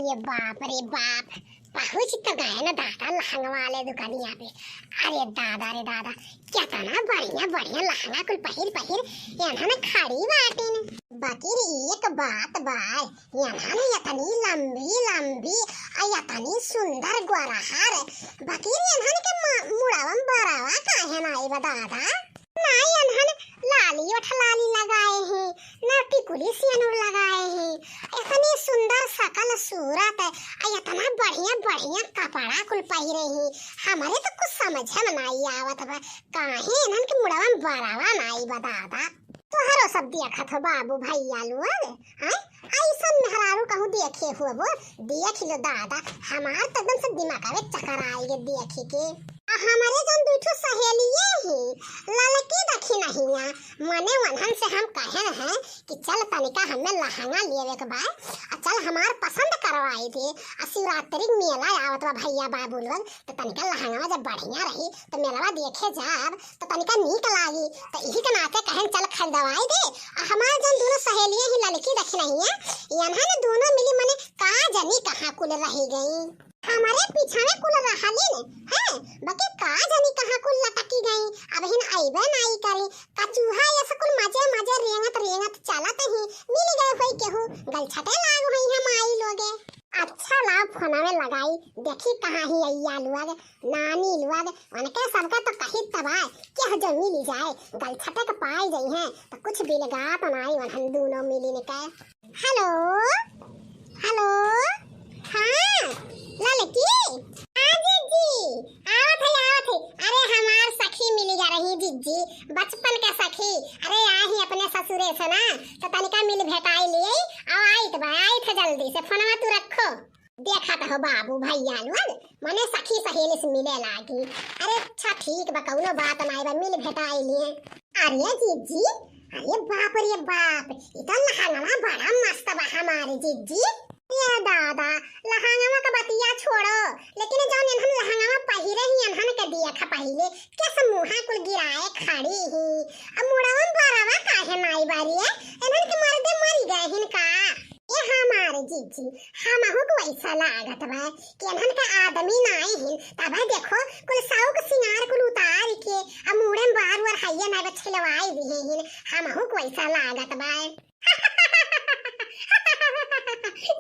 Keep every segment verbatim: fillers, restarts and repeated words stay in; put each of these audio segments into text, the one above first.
ये बाप रे बाप, पहुँच तो गए ना दादा लहंगा वाले दुकानिया पे। अरे दादा रे दादा, कितना बढ़िया बढ़िया लहंगा कुल पहिर पहिर एन्हन खड़ी बाटिन। बाकिर एक बात बा, एन्हन इतनी लंबी लंबी आ इतनी सुंदर गोरहर, बाकिर एन्हन के म-, मुड़वा में बरवा काहे नाई बा दादा? ना एन्हन लाली ओठ लाली लगाए हैं, ना टिकुली सिनुर लगाए हैं, इतनी सुंदर शकल सूरत आ इतना बढ़िया बढ़िया कपड़ा कुल पहिरे हैं। हमरे तो कुछ समझ में नाई आवत बा, काहे एन्हन के मुड़वा में बरवा नाई बा दादा। तोहरो सब देखत हो बाबू भैया लोग, हैं? ऐसन मेहरारू कहूँ देखे हो वो? देख लो दादा, हमार तो एकदम से दिमागवे चकराइ गए देखि के। आ हमरे जौन दुइ ठो सहेलिये ही, ललकी दखिनहिया, मने वन्हन से हम कहे हैं कि चल तनिका हमें लहंगा लेवे के बा, आ चल हमार पसंद करवाई दे, आ शिवरात्रि के मेला आवत बा भैया बाबू लोग, तो तनिका लहंगा जब बढ़िया रही तो मेलवा देखे जाब तो तनिका नीक लागी, तो इही के नाते कहन चल खरीदवाई दे। आ हमार जौन दोनों सहेलिये ही ललकी दखिनहिया, एन्हन दोनों मिली मने का जानी कहाँ कुल रहि गई। हमरे पीछा में कुल रहलिन, हैं, बाकी का जानी कहाँ कुल लटकी गई, अबहिन अइबे नाई करी। कचूहा ये सब कुल मजे मजे रेंगत रेंगत चलत ही मिल गए होई केहू, गलछटे लाग होई है माई लोगे। अच्छा लाओ फोनवे लगाई, देखी कहाँ ही अइया लोग, नानी लोग, उनके सबका तो कही तबाय, केहू जो मिल जाए, गलछटे के पाई जइहें, तो कुछ बिलगात नाई उन्हन दोनों मिलिन के। हेलो, हेलो, हाँ, ललकी, हाँ जीजी, आवत है, आवत है। अरे हमार सखी मिल जा रही जीजी, बचपन का सखी। अरे आई ही अपने ससुरे से ना, तो तनिका मिल भेटाई लिए, अब आइत बा, आइत है जल्दी से, फोनवा तू रखो। देखत हो बाबू भैया लोग, मने सखी सहेली से मिले लागी। अरे अच्छा ठीक बा, कौनो बात नाई बा, मिल भेटाई लिए। अरे जीजी, अरे बाप रे बाप, ई तो लहंगवा बड़ा मस्त बा हमारे जीजी। ये दादा, लहंगवा के बतिया छोड़ो, लेकिन जौन एन्हन लहंगवा पहिरे ही एन्हन के देख पहिले, केस मुँहा कुल गिराए खड़ी ही। अब मुड़वा में बरवा काहे नाई बारी है? एन्हन के मर्दे मरी गए हिन का? ए हमार जीजी, हमहू को ऐसा लागत बा कि एन्हन का आदमी नाई हिन, तब देखो कुल शौक सिंगार कुल उतार के अब मुड़े में बार वार हइये नाई बा छिलवाई दिहे हिन, हमहू को ऐसा लागत बा।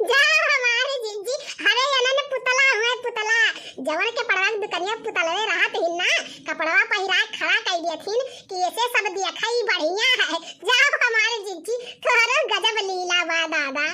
जा हमार जीजी, अरे एन्हन पुतला हुए पुतला, जवन के पड़वा के दुकनिया पुतलवे रहत हिन ना, कपड़वा पहिरा खड़ा कई दियथिन कि ऐसे सब देखा ही बढ़िया है। जा हमार जीजी, तोहरो गजब लीला बा दादा।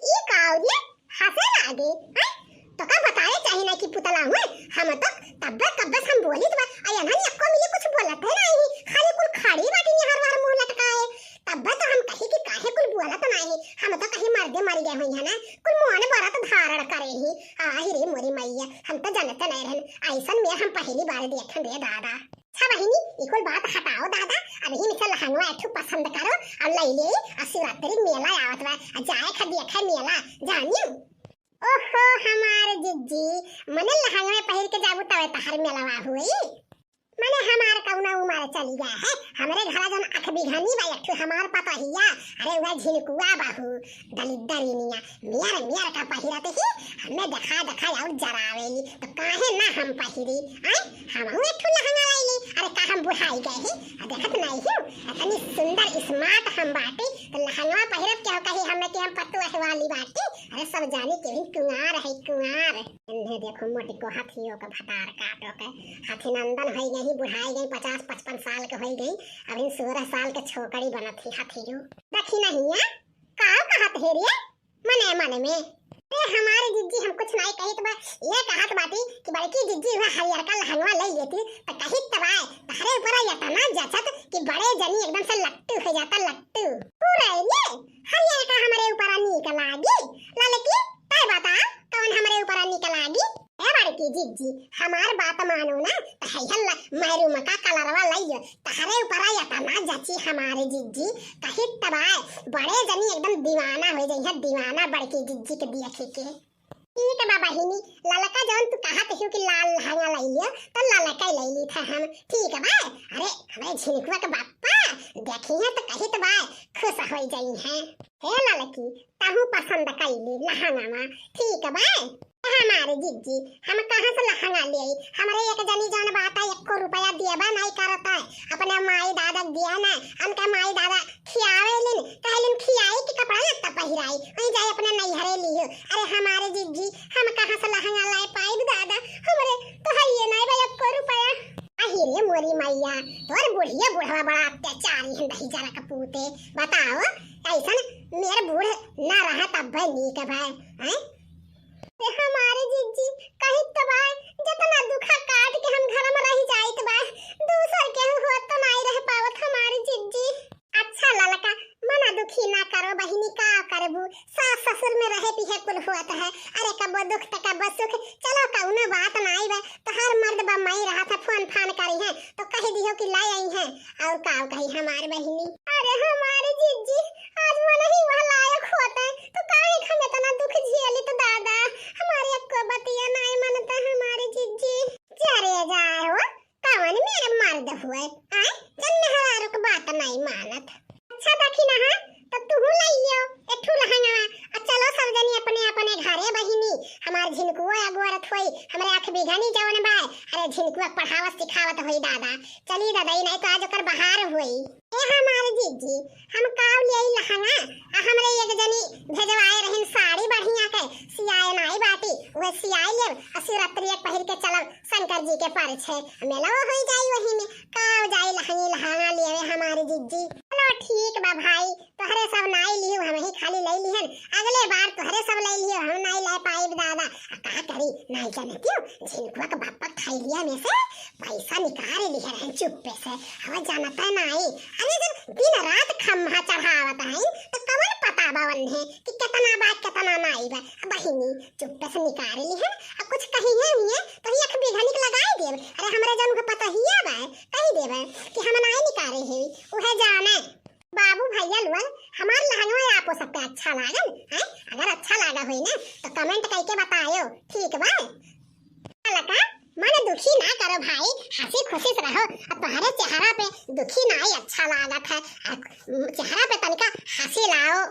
ई का हो रे? हंसे लागे, हैं? तो का बतावे चाही ना कि पुतला हुए? हम तो तब्बे कब्बे से हम बोलित बा, आ एन्हन एक्को मिली कुछ बोलत है नाही, खाली कुल खड़ी बाटी निहार वार मुंह लटकाए। तब्बे तो हम कही कि काहे कुल बोलत नाही, हम तो कही मर्दे मर गए हुई है ना, कुल मुंह ने बरत धारण करे ही। आही रे मोरी मैया, हम तो जानते नहीं रहन, ऐसन में हम पहली बार देखन रे दादा। अच्छा बहिनी, ई कुल बात हटाओ दादा, अबही में से लहंगवा एठू पसंद करो, और लई ले, और शिवरात्रि के मेला आवत बा, और जाए खा देखे मेला, जानियो। ओहो हमार जिज्जी, मने लहंगवा पहिर के जाबू तवे तहार मेलवा हुई। मने हमार कौना उमर चली गया है, हमरे घरा जौन अख बिघनी बा एठू हमार पतोहिया, अरे वह झिनकुआ बहू, दलिद्दरिनिया, मियर मियर का पहिरत ही हमें देखा देखा और जरावेली, तो काहे ना हम पहिरी? आय, हमहू एक ठो लहंगा लइली। अरे का हम बुढ़ाई गए ही? आ देखत नहीं हूँ, इतनी सुंदर smart हम बाटी, तो लहंगा पहिरब क्या कही हमें कि हम पतोह वाली बाटी? अरे सब जानी के भी कुंवार है, कुंवार। इन्हें देखो मोटी को हाथियों का भतार काटो के, हाथी नंदन हो गई, बुढ़ाई गई, पचास पचपन साल के हो गई, अभी सोलह साल के छोकरी बनत ही हाथी रू। देखी नहीं है, का कहत है रे? मने मने में, "ए हमारे जिज्जी, हम कुछ नाई कहित बा, ये कहत बाटी कि बड़की जिज्जी हुआ हरियर का लहंगवा ले लेती, तो कहित तो बाय, तहरे ऊपर इतना जचत कि बड़े जनी एकदम से लट्टू हो जाता, लट्टू।" पूरा ये हरियर का हमारे ऊपर नीक लागी। ललकी, तय बता, कौन हमारे ऊपर नीक लागी? ए बड़की जिज्जी, हमार बात मानो ना, तो है हल्ला, मैरू मका कलरवा लइयो, तहरे ऊपर इतना जची हमारे जिज्जी, कहित तो बाय, बड़े जनी एकदम दीवाना हो जाई है, दीवाना बड़की जिज्जी के देखे के। ठीक बा बहिनी, ललका जौन तू कहत हियो कि लाल लहंगा लइ लियो, तो ललका ही लइ लीत है हम। ठीक बा। अरे, हमरे झिनकुआ के बापा देखिहैं तो कहित बा, खुश होइ जइहैं। हे ललकी, तहूँ पसंद कइ ली लहंगवा, ठीक बा? हमारे जिज्जी, हम कहाँ से लहंगा लेई? हमरे एक जनी जौन बात है, एको रुपया देबा नाहीं करत है। अपने माई दादा के दिया ना, उनका माई दादा खियावे लिन, कहे लिन खियाई के कपड़ा लत्ता पहिराई, वहीं जाए अपने नैहरे लियो। अरे हमारे जिज्जी, हम कहाँ से लहंगा लाए पाइब दादा? हमरे तो हइये नाहीं बा एको रुपया। अहि रे मोरी मैया, तोर बुढ़िया बुढ़वा बड़ा अत्याचारी है, दही जरा के पूते। बताओ, ऐसन मेर बूढ़ ना रहा तब नीक बा, हैं? ए हमारे जिज्जी, कहित तो बा, जतना दुखा काट के हम घर में रह जाइत बा, दूसर केहू होत तो नाहीं रह पावत हमारे जिज्जी। अच्छा ललका, मना दुखी ना करो बहिनी, का करबू, सास ससुर में रहे पिहे कुल होत है। अरे कबो दुख त कबो सुख, चलो कउनो बात नाहीं बा, तोहार मर्द बम्बई रहत है, फोन फान करिहैं तो कहि दिहो कि लइ अइहैं, अउर का कही हमार बहिनी। अरे हमारे जिज्जी, आज वो नहीं वह लायक होते तो काहे हम इतना दुख झेलित दादा, हमारी एको बतिया नाहीं मनते हमारे जिज्जी। जा रे जा हो, कवन मेरे मर्द हुए, आय, जन मेहरारू के बात नाहीं मानत। अच्छा दखिनहा, तो तुहू लइ लियो एक ठू लहंगवा, आ चलो सब जनी अपने अपने घरे बहिनी, हमार झिनकुओ अगोरत होई, हमरे अख बिघनी जवन बा, अरे झिनकुआ पढ़ावत सिखावत होई दादा, चली दादा, ई नाहीं तो आज ओकर बहार होई। ए हमार जिज्जी, हम काव लेई लहंगा, आ हमरे एक जनी भेजवाए रहिन साड़ी बढ़िया के, सियाए नाहीं बाटी, उहे सियाए लेब, आ शिवरात्रि एक पहिर के चलब शंकर जी के परिछे, मेलवा होइ जाई वही में, काव जाई लहंगी लहंगा लेवे हमार जिज्जी। चलो ठीक बा भाई, तोहरे सब नाहीं लिहू, हमही खाली लइ लिहन, अगले बार तोहरे सब लइ लिहू, हम नाहीं लइ पाइब दादा। आ का करी, नाहीं जानतियो, झिनकुआ के बापा थैलिया में से पैसा निकाल लिहे रहन चुप्पे से, हवा जानता नाहीं। अरे जब दिन रात खम्हा चढ़ावत हैं, तो कवन पता बा उन्हें कि केतना बा, केतना नाहीं बा। आ बहिनी, चुप्पे से निकाल लिहन, आ कुछ कहिहैं हुइहैं, तो ही अख बिघनिक लगाई देब। अरे हमरे जन के पता ही बा, कहि देब कि हम नाहीं निकाले ही, उहे जाने। बाबू भैया लोग, हमार लहंगवा आपो सबके अच्छा लागल, हैं? अगर अच्छा लागा होई ना, तो comment कइके बतायो, ठीक बा? ललका, मन दुखी ना करो भाई, हँसी खुशी से रहो। अब तोहरे चेहरा पे दुखी नाहीं अच्छा लागत है, आ, चेहरा पे तनिका हँसी लाओ।